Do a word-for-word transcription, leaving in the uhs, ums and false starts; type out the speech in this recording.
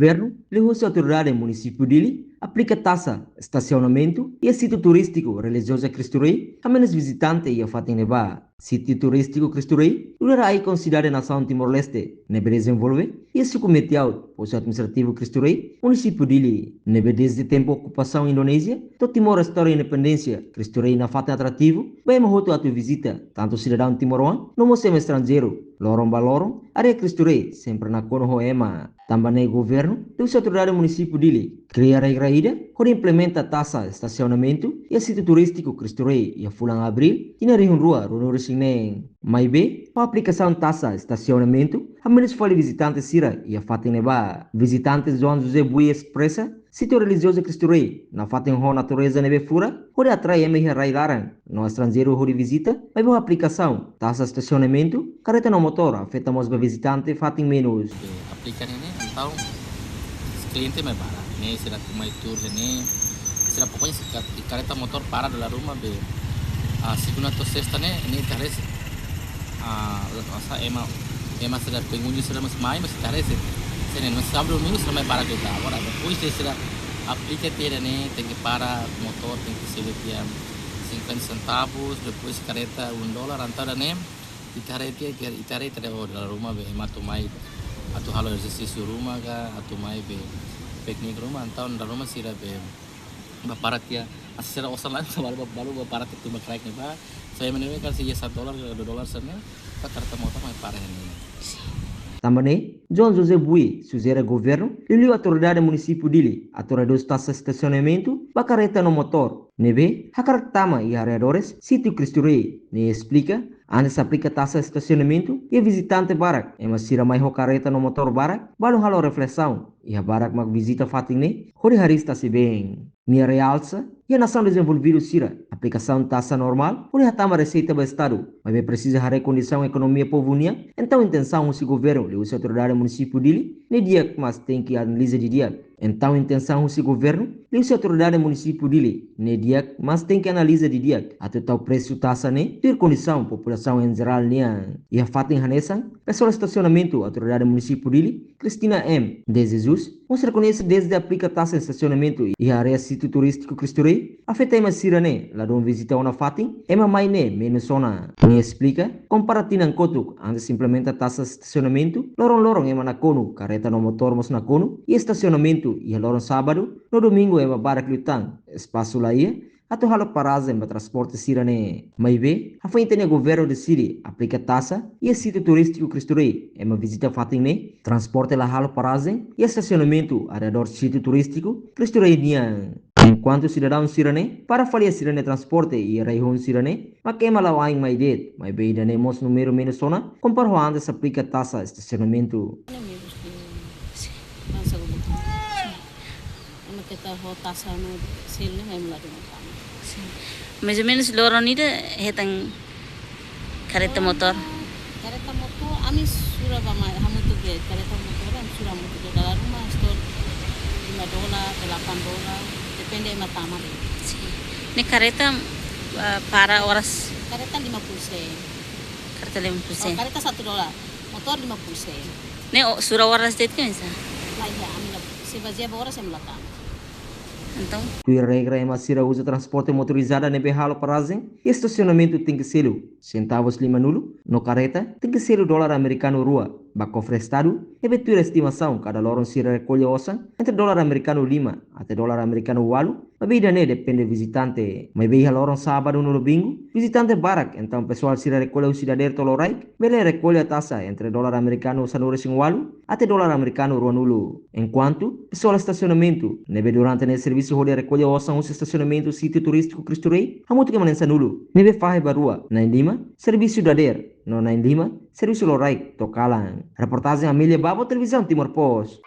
Governu liuhusi autoridade munisípiu Dili aplika taxa estasionamentu iha sítiu turístiku relijioza Cristo Rei hamenus vizitante iha fatin ne'ebá. Sítiu turístiku Cristo Rei, lugar ikon sidade nasaun Timor-Leste ne'ebé dezenvolve iha suku Metiaut, postu administrativu Cristo Rei, munisípiu Dili, ne'ebé dezde tempu okupasaun Indonézia to'o Timor restaura independénsia. Cristo Rei nafatin atrativu ba ema hotu atu vizita, tantu sidadaun timoroan no mós ema estranjeiru. Loron ba loron, área Cristo Rei sempre nakonu ho ema. Tanba ne'e governu liuhusi autoridade munisípiu Dili kria regra ida hodi implementa taxa estasionamentu iha sítiu turístiku Cristo Rei iha fulan Abríl tinan rihun rua ruanulu-resin-neen. Maibé, ho aplikasaun taxa estasionamentu hamenus fali vizitante sira iha fatin ne'ebá. Vizitante João José Bui espresa, sítiu relijioza Cristo Rei nafatin ho natureza ne'ebé furak hodi atrai ema iha rai laran no estranjeiru hodi vizita, maibé ho aplikasaun taxa estasionamentu, kareta no motór afeta mós ba vizitante fatin menus. Aplika ne'e, entaun kliente mai barak. Ne'e sira mai tuur ne'e, sira pokoknya sira ka-, kareta motór para dala ruma be, ah, segunda to'o sesta ne'e, ne'e ita haree, ah, masa ema, ema sira pengunjung sira mós mai, mas ita haree se, se ne'e, mas sábadu domingu sira mai barak ita. Agora, depois de sira aplika tiha ne'e, tenke para motór, tenke selu tiha cinquenta centavos, depois kareta um dólar, entaun ne'e, ita haree tiha, ita haree tiha, oh, dala ruma be, ema atu mai, atu halo ezersísiu ruma ka, atu mai be, piknik ruma, entaun dala ruma sira be, ba para tiha, asa sira osan lain, balu, balu ba para tiha tun ba kraik ne'ebá, so ema ne'ebé kan se iha satu dolar, dua dolar sira ne'e, ba kareta motór mai para ne'e. Tanba ne'e, João José Bui sujere governu liuliu autoridade munisípiu Dili atu redús taxa estasionamentu ba kareta no motór, ne'ebé hakarak tama iha arredores sítiu Cristo Rei. Nia esplika, antes aplika taxa estasionamentu iha vizitante barak, ema sira mai ho kareta no motór barak, balun halo reflesaun iha barak mak vizita fatin ne'e hodi hariis tasi-been. Nia realsa, iha nasaun dezenvolvidu sira, aplikasaun taxa normál hodi hatama reseita ba estadu, maibé presiza haree kondisaun ekonomia povu nian, entaun intensaun husi governu liuhusi autoridade munisípiu Dili ne'e di'ak, mas tenke analiza didi'ak. Entaun intensaun husi governu liuhusi autoridade munisípiu Dili ne'e di'ak, mas tenke analiza didi'ak atu tau presu taxa ne'e tuir kondisaun populasaun em geral nian. Iha fatin hanesan, pesoál estasionamentu autoridade munisípiu Dili, Cristina M. de Jesus, mós rekoñese dezde aplika taxa estasionamentu iha área sítiu turístiku Cristo Rei, afeta ema sira ne'e ladún vizita ona fatin, ema mai ne'e menus ona. Nia esplika, kompara tinan kotuk antes implementa taxa estasionamentu, loron-loron ema nakonu, kareta no motór mós nakonu, i estasionamentu iha loron sábadu no domingu ema barak liután, espasu laiha atu halo parajen ba transporte sira ne'e. Maibé, hafoin ita-nia governu deside aplika taxa iha sítiu turístiku Cristo Rei, ema vizita fatin ne'e, transporte la halo parajen, i estasionamentu arredór sítiu turístiku Cristo Rei nian. Enkuantu sidadaun sira ne'e para fali sira-nia transporte iha rai-hun sira ne'e, mak ema la'o ain mai de'it, maibé ida-ne'e mós númeru menus ona, kompara ho antes aplika taxa estasionamentu. Ema keta ho taxa no selu ne'e mai ladún. Mais ou menus loron ida hetan kareta motór. Kareta motór, ami sura ba mai, hamutuk be, kareta motór, ami sura hamutuk be, dala ruma sekitar lima dolar, delapan dolar, depende ema tama be. Ne'e kareta, ah, para oras? Kareta lima puluh sen. Kareta lima puluh sen. Oh, kareta satu dolar, motór lima puluh sen. Ne'e o-, sura oras de'it ka oinsá? Laiha, ami la, se bazeia ba oras ami la tama. Entaun? Tuir regra ema sira uza transporte motorizada ne'ebé halo parajen, estasionamentu tenke selu sentavus limanulu, no kareta tenke selu dolar amerikanu rua ba kofre estadu, ne'ebé tuir estimasaun kada loron sira rekolla osan entre dolar amerikanu lima até dolar amerikanu ualu, maibé ida-ne'e depende vizitante. Maibé iha loron sábadu no domingu, vizitante barak, entaun pesoál sira rekolla husi dadeer to'o loraik, bele rekolla taxa entre dolar amerikanu sanulu-resin-ualu até dolar amerikanu ruanulu. Enkuantu, pesoál estasionamentu, ne'ebé durante ne'e servisu hodi rekolla osan husi estasionamentu sítiu turístiku Cristo Rei, hamutuk ema na'in sanulu, ne'ebé fahe ba rua, na'in-lima servisu dadeer, no na'in-lima servisu loraik to'o kalan. Reportajen Amelia Babo, Televizaun Timor Post.